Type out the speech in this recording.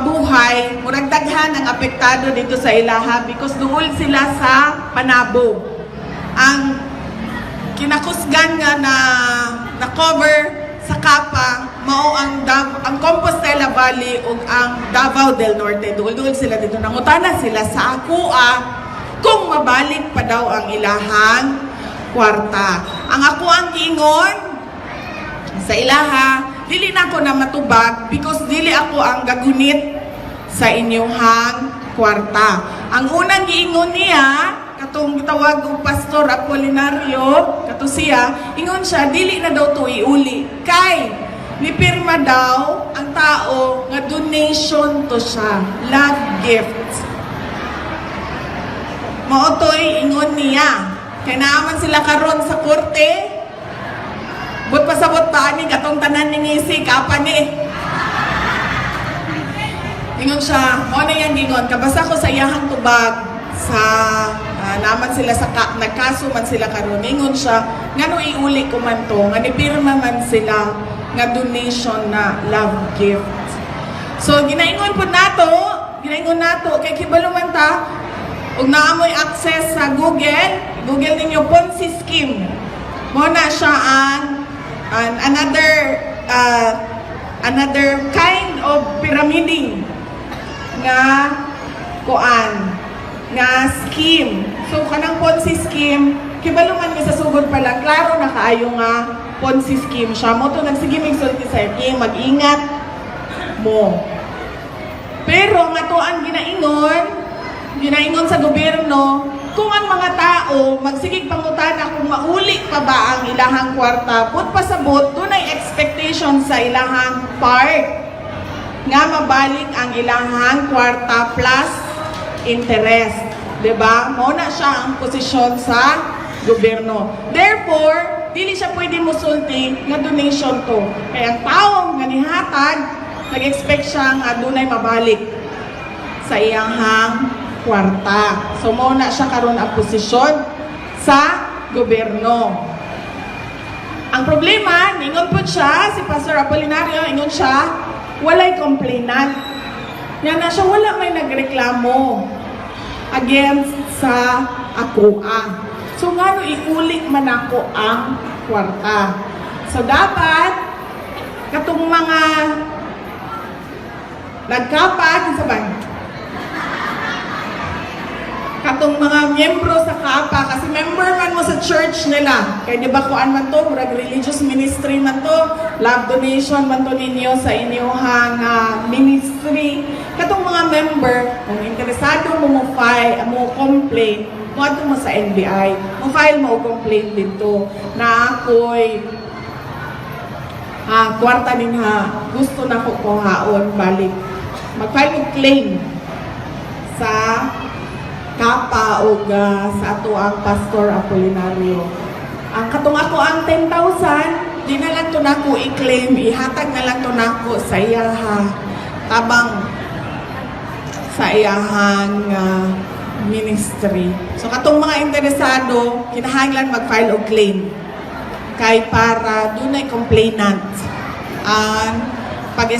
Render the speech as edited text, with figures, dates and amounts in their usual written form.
Mabuhay, murag daghan ang apektado dito sa ilaha because duol sila sa Panabo. Ang kinakusgan nga na na cover sa Kapa mao ang Compostela Valley ug ang Davao del Norte. Duol-duol sila dito. Nangutana sila sa akoa kung mabalik pa daw ang ilahang kwarta. Ang ako ang giingon sa ilaha, dili na ako na matubag because dili ako ang gagunit sa inyong kwarta. Ang unang giingon niya, katong gitawag og Pastor Apolinario, kato siya, ingon siya, dili na daw to iuli. Kay, nipirma daw ang tao nga donation to siya, love gift. Mao to'y ingon niya. Kay naa man sila karon sa korte. But pasabot pa ani katong tanan ni ngisi kapa ni. Ingon siya, mo na yang gingon, kabasa ko sa iyahang tubag sa naman sila sa ka, nagkaso man sila karon. Ingon siya, ngano iuli ko man to, nga nipirma man sila nga donation na love gift. So ginaingon po nato, ginaingon nato kay kibalo man ta ug naa mo'y access sa Google, Google ninyo Ponzi scheme. Mo na siya ang another kind of pyramiding nga kuan nga scheme. So kanang Ponzi scheme, kibalo man mi sa sugod pa lang, klaro na kaayo nga Ponzi scheme siya. Mo to nagsige mig sulti sa inyo, mag-ingat mo. Pero nga to ang ginaingon, ginaingon sa gobyerno, kung ang mga tao magsigig pangutana kung mauli pa ba ang ilahang kwarta, put pasabot, dunay expectation sa ilahang part nga mabalik ang ilahang kwarta plus interest. 'Di ba? Mao na siya ang posisyon sa gobyerno. Therefore, dili siya pwede musulti nga donation to. Kaya ang tao nga nihatag, nag-expect siya nga dunay mabalik sa iyahang kwarta. So mao na siya karon ang posisyon sa gobyerno. Ang problema, ningon po siya, si Pastor Apolinario, ingon siya, walay complainant. Nga na siya, wala may nagreklamo against sa akoa. So ngano iuli man ako ang kwarta? So dapat katong mga nagkapa, kinsa ba? Katong mga miyembro sa KAPA, kasi member man mo sa church nila. Kaya di ba kuan man to, murag religious ministry man to, love donation man to ninyo sa inyong ministry. Katong mga member, kung interesado mo mo file, mo complain, mo adto mo sa NBI, mo file mo og complaint dito na ako'y kwarta din ha, gusto na ko kuhaon balik. Mag-file mo claim sa Kapa o sa ato ang Pastor Apolinario. Ang katong ako ang 10,000, di na lang to nako i-claim, ihatag na lang to nako sa iyaha tabang sa iyahang ministry. So katong mga interesado, kinahanglan mag-file og claim kay para dunay complainant ang pag